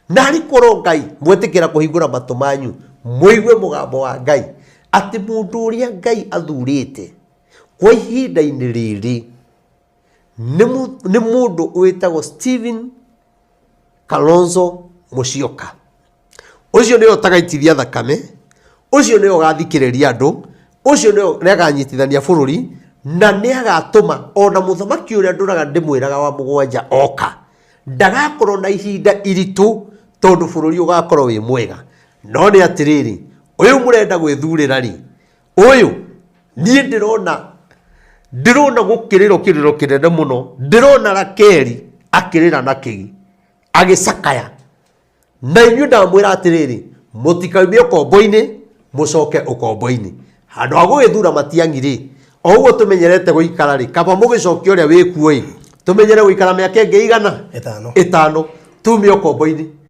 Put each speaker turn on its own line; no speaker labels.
Narĩ korwo Ngai mwetĩkĩra kũhingũra matũ manyu mũigue mũgambo wa Ngai atĩ mũndũ ũrĩa Ngai athurĩte kwa ihinda-inĩ rĩrĩ nĩ nĩ mũndũ wĩtagwo Stephen Kalonzo Musyoka. Ũcio nĩwe ũtagaitithia thakame, ũcio nĩwe ũgathikĩrĩria andũ, ũcio nĩwe nĩaganyitithania bũrũri na nĩagatũma ona mũthamaki ũrĩa ndũraga ndĩmwĩraga wa mũgwanja oka ndagakorwo na ihinda iritũ tondũ bũrũri ũgakorwo wĩ mwega. No nĩ atĩrĩrĩ, ũyũ mũrenda gwĩthurĩra rĩ, ũyũ niĩ ndĩrona ndĩrona gũkĩrĩrwo kĩrĩro kĩnene mũno, ndĩrona Rakeli akĩrĩra na kĩgi agĩcakaya. Na inyuĩ ndamwĩra atĩrĩrĩ, mũtikaume ũkombo-inĩ mũcoke ũkombo-inĩ. Handũ ha gũgĩthura Matiang'i rĩ, o ũguo tũmenyerete gũikara rĩ, kaba mũgĩcokia ũrĩa wĩkuo ĩ, tũmenyere gũikara mĩaka ĩngĩ igana?
Ĩtano.
Ĩtano, tume ũkombo-inĩ.